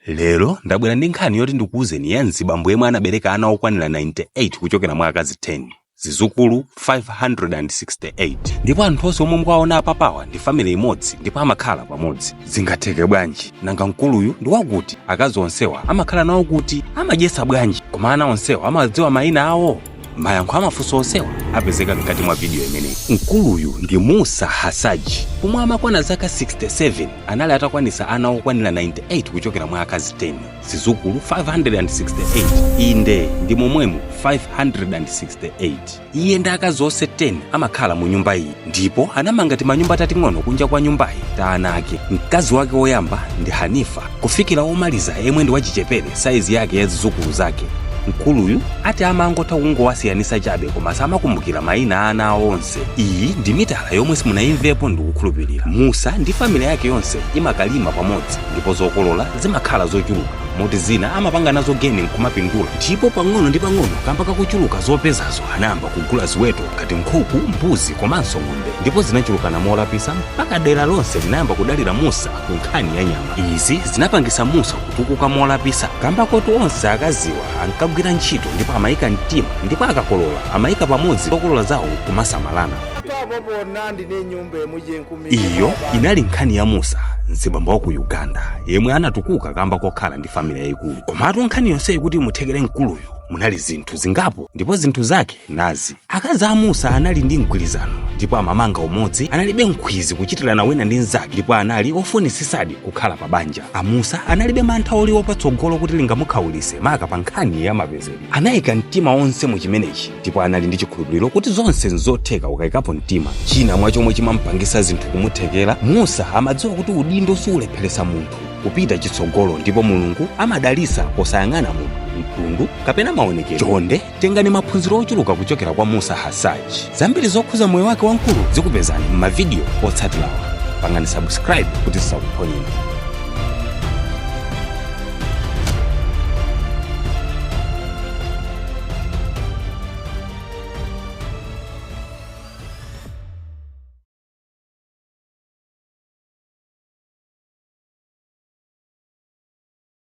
Lero ndabwera ndi nkhani yoti ndikuwuzeni ya mzibambo yemwe anabereka ana okwanira 98 kuchokera mwa akazi 10, zizukulu 568, ndipo anthu onse omwe mukuwaona apapawa ndi family imodzi ndipo amakhala pamodzi. Zingatheke bwanji? Nanga mkuluyu ndi wakuti? Akazi onsewa amakhala nawo kuti? Amadyesa bwanji? Koma ana onsewa amadziwa mayina awo? Mayankho amafunso onsewa apezeka mkati mwa vidiyo imeneyi. Mkuluyu ndi Musa Hasaji. Pomwe amakwana zaka 67, anali atakwanisa ana okwanira 98 kuchokera mwa akazi 10, zizukulu 568. Inde, ndi momwemo, 568. Iye ndi akazi onse 10 amakhala mu nyumba iyi, ndipo anamanga timanyumba tating'ono kunja kwa nyumbayi ta ana ake. Mkazi wake woyamba ndi Hanifa, kufikira womaliza yemwe ndi wachichepere saizi yake ya zizukulu zake. Mkuluyu ati amangotha kungowasiyanisa chabe, koma samakumbukira mayina a ana awo onse. Iyi ndi mitala yomwe simunayimvepo, ndikukhulupirira. Musa ndi family yake yonse imakalima pamodzi, ndipo zokolola zimakhala zochuluka moti zina amapanga nazo geni nkumapindula. Ndipo pang'ono ndi pang'ono, kamba kakuchuluka zopezazo, anayamba kugula ziweto ngati nkhuku, mbuzi komanso ng'ombe, ndipo zinachulukana molapisa mpaka dera lonse linayamba kudalira Musa ku nkhani ya nyama. Izi zinapangisa Musa kutukuka molapisa kamba koti onse akaziwa ankagwira ntchito ndipo amayika mtima, ndipo akakolola amayika pamodzi zokolola zawo kumasamalana. Abo bonna ndina ennyumba emu gyenkumira. Iyo inali nkhani ya Musa, mzibambo wa ku Uganda yemwe anatukuka kamba kokhala ndi family yayikulu. Komatu nkhani yonseyi kuti muthekere mkuluyu munali zinthu zingapo, ndipo zinthu zake nazi. Akazi a Musa anali ndi mgwirizano ndipo amamanga umodzi, analibe nkhwizi kuchitirana wina ndi mnzake, ndipo anali ofunisisadi kukhala pa banja. Amusa analibe mantha oliwo patsogolo kuti lingamukhaulise, maka pa nkhani ya mapezedwe. Anayika mtima onse mu chimenechi ndipo anali ndi chikhulupiriro kuti zonse nzotheka ukayikapo mtima. China mwa chomwe chimampangisa zinthu kumuthekera, Musa amadziwa kuti udindo sulepheresa munthu kupita chitsogolo, ndipo Mulungu amadalisa posayang'ana munthu mtundu kapena maonekedwe. Chonde tengani maphunziro ochuluka kuchokera kwa Musa Hasaji. Zambiri zokhuza moyo wake wamkulu zikupezani m'mavidiyo otsatirawa. Pangani subscribe kuti zisakuphonyeni.